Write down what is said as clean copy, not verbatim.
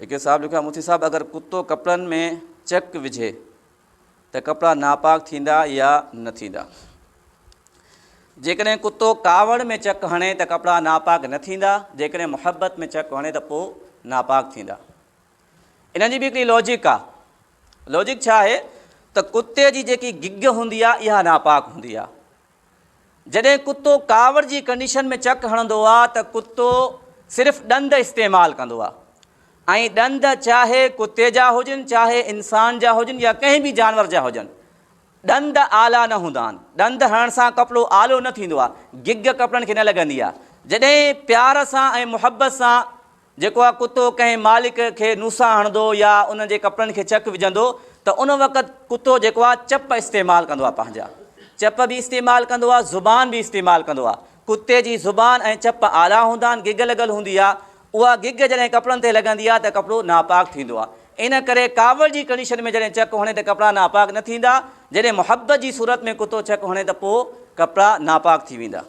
هڪ صاحب لکيو آهي مفتي صاحب اگر ڪتو ڪپڙن ۾ چڪ وجهي ته ڪپڙا ناپاڪ ٿيندا يا نه ٿيندا؟ جيڪڏهن ڪتو ڪاوڙ ۾ چڪ هڻي ته ڪپڙا ناپاڪ نه ٿيندا، جيڪڏهن محبت ۾ چڪ هڻي ته پوء ناپاڪ ٿيندا. انهن جي به هڪڙي لاجڪ آهي. لاجڪ ڇا آهي ته ڪتي جي جيڪي گگ هوندي آهي اها ناپاڪ هوندي آهي. جڏهن ڪتو ڪاوڙ جي ڪنڊيشن ۾ چڪ هڻندو آ ته ڪتو صرف ڏند استعمال ڪندو آ ۽ ڏند چاهي ڪتي جا هجن چاهي انسان جا هجن يا ڪنهن به جانور جا هجن ڏند آلا نه هوندا آهن. ڏند هڻڻ سان ڪپڙو آلو نه ٿيندو آ، گگ ڪپڙن کي نه لڳندي آ. جڏهن پيار سان ۽ محبت سان جيڪو آ ڪتو ڪنهن مالڪ کي نوسا هڻندو يا ان جي ڪپڙن کي چڪ وجهندو ته ان وقت ڪتو جيڪو آ چپ استعمال ڪندو آ پنهنجا چپ به استعمال ڪندو آ زبان به استعمال ڪندو آ ڪتي جي زبان ۽ چپ آلا هوندا آهن گگ لڳل هوندي آ اها گگ جڏهن ڪپڙن تي لڳندي آ ته ڪپڙو ناپاڪ ٿيندو آ ان ڪري ڪاوڙ جي ڪنڊيشن ۾ جڏهن چڪ هڻي ته ڪپڙا ناپاڪ نه ٿيندا جڏهن محبت جي صورت ۾ ڪتو چڪ هڻي ته پوء ڪپڙا ناپاڪ ٿي ويندا.